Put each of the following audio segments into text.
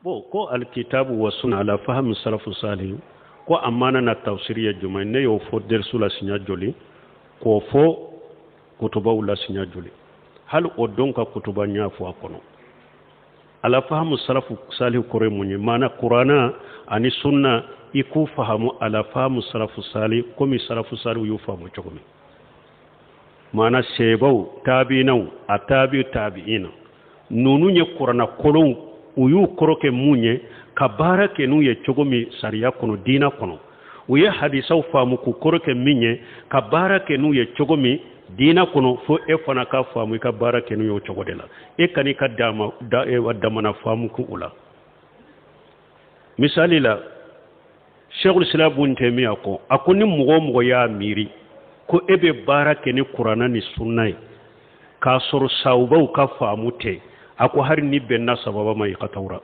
Bon, ko alkitabu wa sunna ala fahmi salafu salih, ko a maana na tafsiri ye jumɛn? Ne y'o fɔ derisu la siɲɛ joli, k'o fɔ kutubaw la siɲɛ joli. Hali o don ka kutuba n y'a fɔ a kɔnɔ. Ala fahamu salafu salih kɔrɔ ye mun ye? Maana kurana ani sunna, i k'u fahamu ala fahamu salafu salih, komi salafu salih y'u faamu cogo min. Maana seebaw, tabiinaw, a tabi tabiina ninnu ye kurana kolonw, u y'u kɔrɔ kɛ mun ye, ka baara kɛ n'u ye cogo min sariya kɔnɔ, diina kɔnɔ. U ye hadisaw faamu k'u kɔrɔ kɛ min ye, ka baara kɛ n'u ye cogo min diina kɔnɔ, fo e fana ka faamu i ka baara kɛ n'u ye o cogo de la. E kan'i ka damana faamu k'u la. Misali la, Sheikhul Islam Ibn Taymiyyah ko, a ko ni mɔgɔ o mɔgɔ y'a miiri ko e bɛ baara kɛ ni kuranna ni sunna ye k'a sɔrɔ sahabaw ka faamu tɛ, a ko hali ni bɛnna sababa ma, i ka tawura.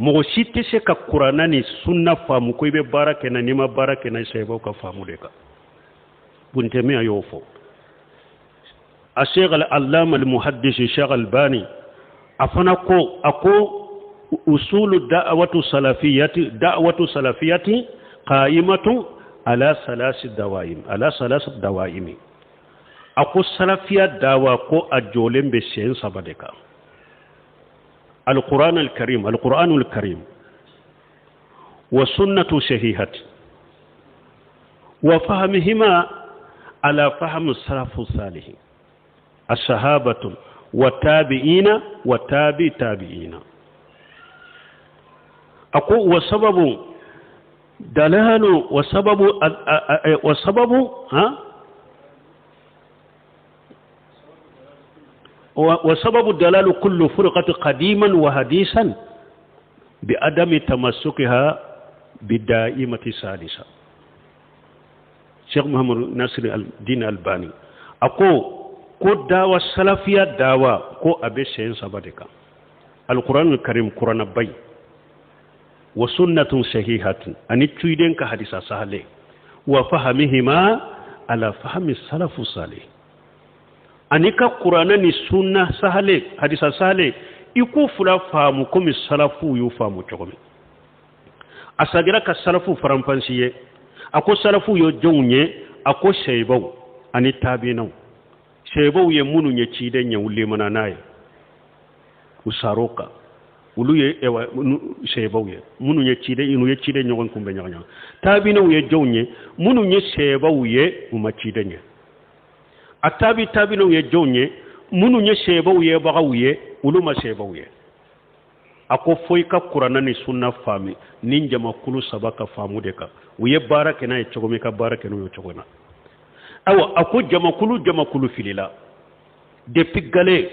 Mɔgɔ si tɛ se ka kuranna ni sunna faamu ko i bɛ baara kɛ na n'i ma baara kɛ na sahabaw ka faamu de kan. Ibn Taymiyyah y'o fɔ. A Sheikh al-Allama al-Muhaddis Sheikh Albani, a fana ko, a ko usulu da'watu salafiyati, da'watu salafiyati qa'imatu ala salasi dawaim, ala salasi dawaimi. A ko salafiya dawa ko a jɔlen bɛ sen saba de kan: al-Qur'an al-Karim, al-Qur'an al-Karim wa sunnatu sahihati wa fahmihima ala fahmi salafu salihin as-sahabatu wa tabi'ina wa tabi tabi'ina. A ko wa sababu dalalu wa sababu wa sababu ha wa sababu dalalu kullu furqati qadiman wa hadisan bi adami tamassukiha bida'imati salisa. Cheikh Muhammad Nasir al-Din Albani a ko dawa salafiya dawa ko a bɛ sen saba de kan: al-Qur'an al-Karim, Qur'ana bay, wa sunnatun sahihatun, ani ciden ka hadisa sahale, wa fahamihima ala fahmi salafu salih. Ani ka Qur'ana ni sunna sahale, hadisa sahale, i k'u fila faamu komi salafu y'u faamu cogo min. A sagira ka salafu faranfansi ye. A ko salafu ye jɔnw ye? A ko seyibaw ani tabiinaw. Seyibaw ye minnu ye ciden ɲɛ, u lemana n'a ye, u sar'o kan, olu ye ewa seyibaw ye, minnu ye ciden, n'u ye ciden ɲɔgɔn kunbɛn ɲɔgɔn ɲɔgɔn. Tabiinaw ye jɔnw ye? Minnu ye seyibaw ye, u ma ciden ye. A tabi tabiinaw ye jɔnw ye? Minnu ye seyibaw ye bagaw ye, olu ma seyibaw ye. A ko fo i ka kuranna ni sunna faami ni jamakulu saba ka faamu de kan, u ye baara kɛ n'a ye cogo min, ka baara kɛ n'u ye cogo na. Ayiwa, a ko jamakulu filila depuis gale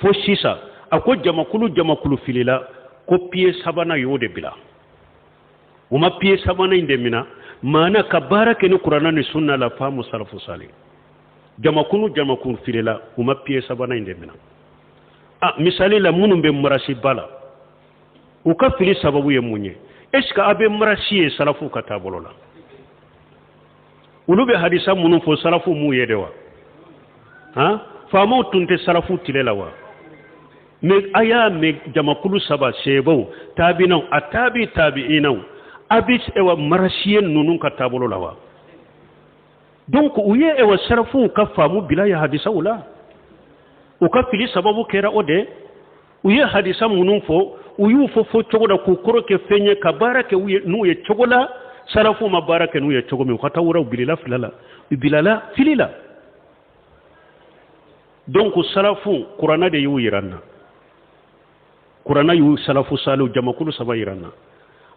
fo sisan. A ko jamakulu filila ko pied sabanan y'o de bila. U ma pied sabanan in de mina, maana ka baara kɛ ni kuranna ni sunna la faamu salafu salih. Jamakulu filila, u ma pied sabanan in de mina. A misali la, minnu bɛ marasiba la, u ka fili sababu ye mun ye? Est ce que a bɛ marasi ye salafu ka taabolo la? Olu bɛ hadisa minnu fɔ, salafu m'u ye de wa? Han, faamaw tun tɛ salafu tile la wa? Mais a y'a mɛn jamakulu saba, seebaw, taabinaw, a taabi tabiinaw, a bɛ ewa marasi ye ninnu ka taabolo la wa? Donc u ye ewa salafuw ka faamu bila ye hadisaw la. U ka fili sababu kɛra o de u ye hadisa minnu fɔ, u y'u fɔ fɔ cogo la k'u kɔrɔ kɛ fɛn ye, ka baara kɛ n'u ye cogo la salafu ma baara kɛ n'u ye cogo min. U ka taa wɛrɛw bilila fila la, u bilala fili la. Donc salafu, kuranna de y'u yira n na. Kuranna y'u salafu saliw jamakulu saba yira n na: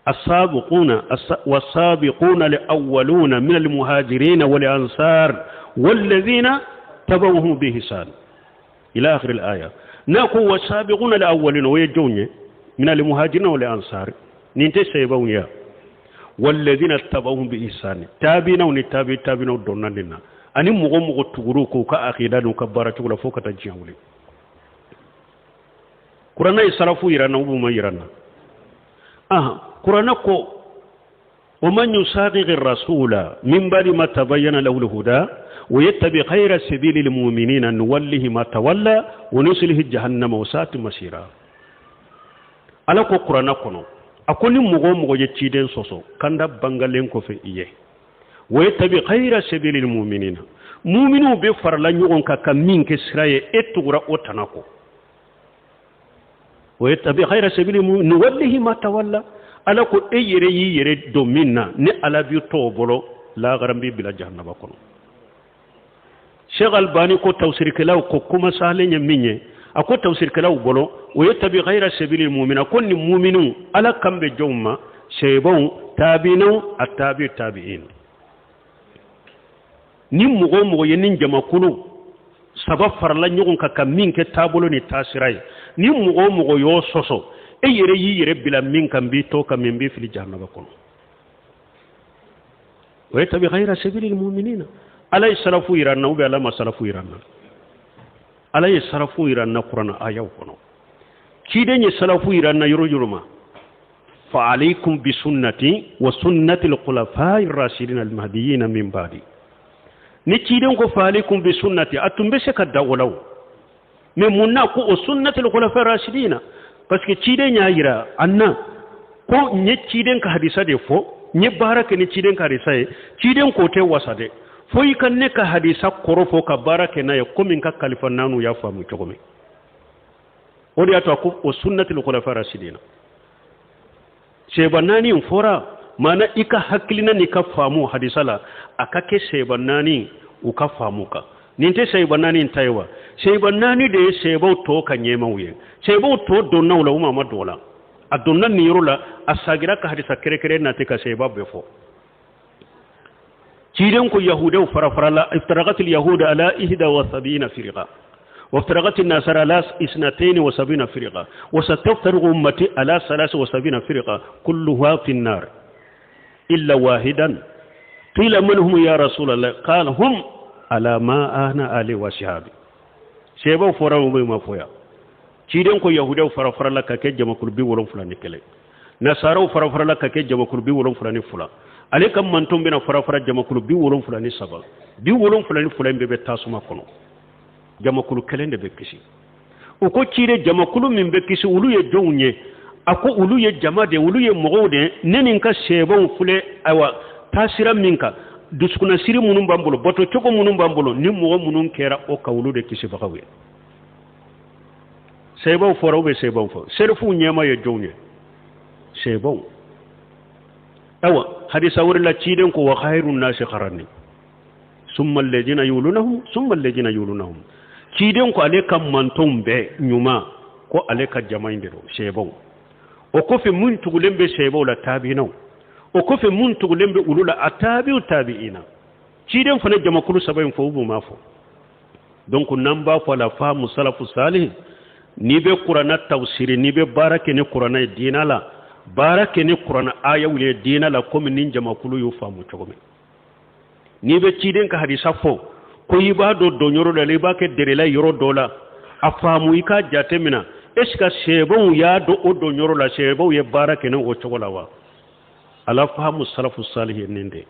السابقون والسابقون الأولون من المهاجرين والأنصار والذين تبعوهم بإحسان إلى آخر الآية. نقول والسابقون الأولون ويجون من المهاجرين والأنصار ننتي سيبون والذين اتبعوهم بإحسان تابعين ونتابع تابعين ودونا لنا ani mɔgɔ mɔgɔ tuguru k'u ka akida n'u ka baara cogo la fo ka taa diɲɛ wuli. Kuranna ye salafu yira n na, u ma yira n na. Ahan, kuranna ko: ومن يشاقق الرسول من بعد ما تبين له الهدى ويتبع غير سبيل المؤمنين نوله ما تولى ونصله جهنم وساءت مصيرا. Ala ko kuranna kɔnɔ, a ko ni mɔgɔ o mɔgɔ ye ciden sɔsɔ kanda bangalen kɔfɛ i ye, wa yattabi ghayra sabilil mu'minina, mu'miniw bɛ farala ɲɔgɔn kan ka min kɛ sira ye, e tugura o tana kɔ. Wa yattabi ghayra sabilil mu'minina nuwallihi ma tawalla, Ala ko e yɛrɛ y'i yɛrɛ don min na, ne Ala b'i to o bolo, lahara n b'i bila jahanaba kɔnɔ. Sheikh Albani ko tafsirikɛlaw ko kuma sahalen ye min ye, a ko tafsirikɛlaw bolo wa yattabi ghayra sabilil mu'minina, ko ni mu'miniw Ala kan bɛ jɔnw ma, sahabaw, tabiinaw, a tabi tabi'in. Ni mɔgɔ o mɔgɔ ye nin jamakulu saba farala ɲɔgɔn kan ka min kɛ taabolo ni taasira ye, ni mɔgɔ o mɔgɔ y'o sɔsɔ, e yɛrɛ y'i yɛrɛ bila min kan, b'i to ka min b'i fili jahanaba kɔnɔ. Wa yattabi ghayra sabilil mu'minina, Ala ye salafu yira an na ou bien Ala ma salafu yira an na? Ala ye salafu yira an na kuranna ayaw kɔnɔ. Ciden ye salafu yira an na yɔrɔ yɔrɔ ma. Fa alaykum bi sunnati wa sunnati al-khulafai ar-rashidin al-mahdiyyin min ba'di. Ni ciden ko fa alaykum bi sunnati, a tun bɛ se ka da o la o. Mais mun na ko o sunnati al-khulafai ar-rashidin? Parce que ciden y'a yira an na ko n ye ciden ka hadisa de fɔ, n ye baara kɛ ni ciden ka hadisa ye. Ciden k'o tɛ wasa dɛ, fo i ka ne ka hadisa kɔrɔ fɔ ka baara kɛ n'a ye komi n ka kalifa naaniw y'a faamu cogo min. O de y'a to a ko o sunnati al-khulafai ar-rashidin. Seba naani in fɔra, maana i ka hakilina n'i ka faamu hadisa la, a ka kɛ seba naani u ka faamu kan. Nin tɛ seba naani in ta ye wa? Seba naani de ye sebaw tɔ ka ɲɛmaw ye. Sebaw tɔ donna o la, u ma ma don o la. A donna nin yɔrɔ la, a sagira ka hadisa kɛrɛkɛrɛ nati ka seba bɛɛ fɔ. Ciden ko yahudaw farafarala, iftarakatil yahuda ala ihda wa sabina firqa. وافترقت النصارى على 72 فرقة، وستفترق أمتي على 73 فرقة كلها في النار إلا واحدا. قيل من هم يا رسول الله؟ قال هم على ما أنا عليه وصحابي. سيبوا فرا وما فويا. ciden ko yahudaw farafarala ka kɛ jamakulu 71, nasaraw farafarala ka kɛ jamakulu 72, ale ka manton bɛna farafara jamakulu 73, 72 in bɛɛ bɛ tasuma kɔnɔ, jamakulu kelen de bɛ kisi. U ko ciden jamakulu min bɛ kisi olu ye jɔnw ye? A ko olu ye jama de, olu ye mɔgɔw de, ne ni n ka sɛbɛnw filɛ, ayiwa taasira min kan, dusukunnasiri minnu b'an bolo, bato cogo minnu b'an bolo, ni mɔgɔ minnu kɛra o kan, olu de kisibagaw ye. Sɛbɛnw fɔra ou bien sɛbɛnw fɔ? Serifuw ɲɛma ye jɔnw ye? Sɛbɛnw. Ayiwa hadisa wɛrɛ la ciden ko wa khairu nasi qarani summa alladhina yulunahum summa alladhina yulunahum. Ciden ko ale ka mantonw bɛɛ ɲuman, ko ale ka jama in de don, sɛbɛnw. O kɔfɛ mun tugulen bɛ sɛbɛnw la, tabiinaw. O kɔfɛ mun tugulen bɛ olu la, a tabiw tabiina. Ciden fana jamakulu saba in fɔ, u b'u ma fɔ. Donc n'an b'a fɔ a la faamu salafu salih, n'i bɛ kuranna tafsiri, n'i bɛ baara kɛ ni kuranna ye diinɛ la, baara kɛ ni kuranna ayaw ye diinɛ la komi ni jamakulu y'u faamu cogo min. N'i bɛ ciden ka hadisa fɔ ko i b'a dɔn don yɔrɔ dɔ la, i b'a kɛ derela yɔrɔ dɔ la, a faamu i k'a jate minɛ, est ce que sɛbɛnw y'a dɔn o don yɔrɔ la, sɛbɛnw ye baara kɛ ni o cogo la wa? Ala faamu salafu salih ye nin de ye.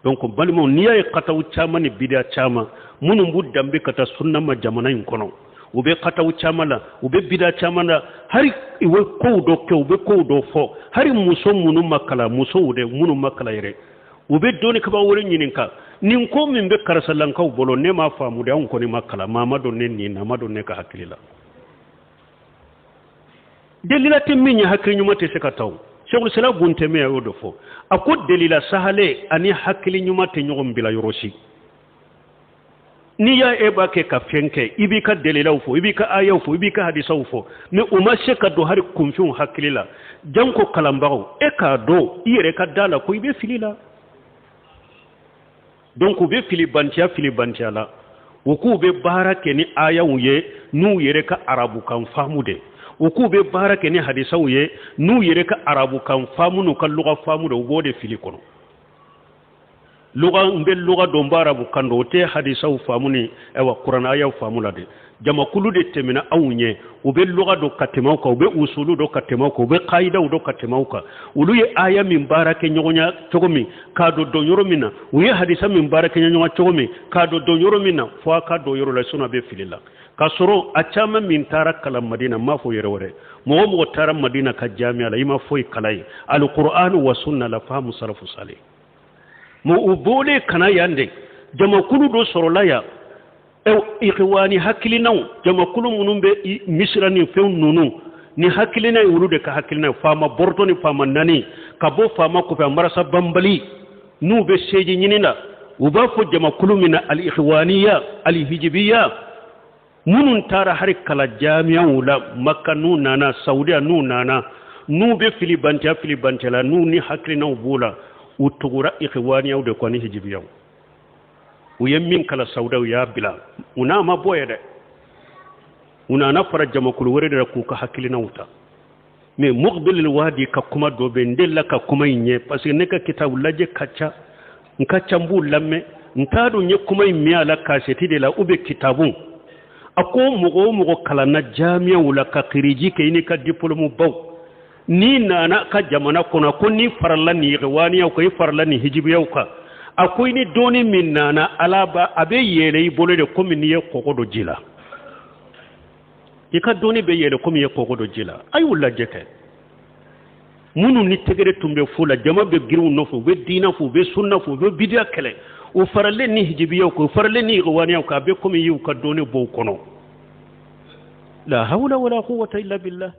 Donc balimaw, n'i y'a ye kataw caman ni bidiya caman minnu b'u danbe ka taa sunna ma jamana in kɔnɔ, u bɛ kataw caman la, u bɛ bidiya caman la, hali u bɛ kow dɔ kɛ, u bɛ kow dɔ fɔ, hali muso minnu ma kalan, musow dɛ minnu ma kalan yɛrɛ, u bɛ dɔnni kaba wɛrɛ ɲininka, nin ko min bɛ karisalankaw bolo, ne m'a faamu dɛ, anw kɔni ma kalan, maa ma don ne nin na, a ma don ne ka hakili la. Delila tɛ min ye, hakili ɲuman tɛ se ka taa o. Sɛkul Islam Bun Taymiya y'o de fɔ, a ko delila sahale ani hakili ɲuman tɛ ɲɔgɔn bila yɔrɔ si. N'i y'a e b'a kɛ ka fɛn kɛ, i b'i ka delilaw fɔ, i b'i ka ayaw fɔ, i b'i ka hadisaw fɔ, mais u ma se ka don hali kunfinw hakili la, janko kalanbagaw, e k'a dɔn i yɛrɛ ka da la ko i bɛ fili la. Donc u bɛ filibantiya filibantiya la, u k'u bɛ baara kɛ ni ayaw ye n'u yɛrɛ ka arabukan faamu de, u k'u bɛ baara kɛ ni hadisaw ye n'u yɛrɛ ka arabukan faamu n'u ka luga faamu de, u b'o de fili kɔnɔ. Luga, n bɛ luga dɔn, n bɛ arabukan dɔn, o tɛ hadisaw faamu ni ayiwa kuranɛ ayaw faamu la dɛ. Jamakulu de tɛmɛna anw ɲɛ, u bɛ luga dɔn ka tɛmɛ aw kan, u bɛ usulu dɔn ka tɛmɛ aw kan, u bɛ kayidaw dɔn ka tɛmɛ aw kan. Olu ye aya min baara kɛ ɲɔgɔnya cogo min, k'a don don yɔrɔ min na, u ye hadisa min baara kɛ ɲɔgɔnya cogo min, k'a don don yɔrɔ min na, fo a ka don yɔrɔ la, sinon a bɛ fili la. K'a sɔrɔ a caman min taara kalan Madina, n m'a fɔ yɛrɛ wɛrɛ, mɔgɔ o mɔgɔ taara Madina ka jamiya la, i ma foyi kalan yen alukur'an wa sunna la fahamu salafu salih. Mɛ u bɔlen ka na yan de, jamakulu dɔ sɔrɔla yan, ikhwani hakilinaw, jamakulu minnu bɛ Misira ni fɛnw ninnu ni hakilina ye, olu de ka hakilina ye faama bɔrɔtɔ ni faama naani ka bɔ faama kɔfɛ, a marasa banbali n'u bɛ seji ɲini na, u b'a fɔ jamakulu min na al-ikhwaniya al-hijibiya, minnu taara hari kala jamiyaw la Maka, n'u nana Saudiya, n'u nana n'u bɛ filibantiya filibantiya la, n'u ni hakilinaw b'u la, u tugura ikhwaniyaw de kɔ ni hijibiyaw. U ye min kala Saudiya, u y'a bila, u n'a ma bɔ ye dɛ, u nana fara jamakulu wɛrɛ de la k'u ka hakilinaw ta. Mais Muqbil Wadi ka kuma dɔ bɛ n delila ka kuma in ye, parce que ne ka kitabu lajɛ ka ca, n ka ca, n b'u lamɛn, n t'a dɔn n ye kuma in mɛn a la kasɛti de la ou bien kitabu. A ko mɔgɔ o mɔgɔ kalanna jamiyaw la ka kiriji kɛ i n'i ka diplôme baw, n'i nana ka jamana kɔnɔ, ko n'i farala nin ikhwaniyaw kan, i farala nin hijibiyaw kan, a ko i ni dɔɔni min nana, ala ba a bɛ yɛlɛ i bolo de komi n'i ye kɔgɔ don ji la. I ka dɔɔni bɛ yɛlɛ komi i ye kɔgɔ don ji la. A y'u lajɛ kɛ minnu ni tɛgɛrɛ tun bɛ fo la, jama bɛ girinw nɔfɛ, u bɛ diinɛ fo, u bɛ sunna fo, u bɛ bidiya kɛlɛ, u faralen ni hijibiyaw kan, u faralen ni ikhwaniyaw kan, a bɛ komi i y'u ka dɔɔni bɔ u kɔnɔ. La hawla wala quwwata illa billah.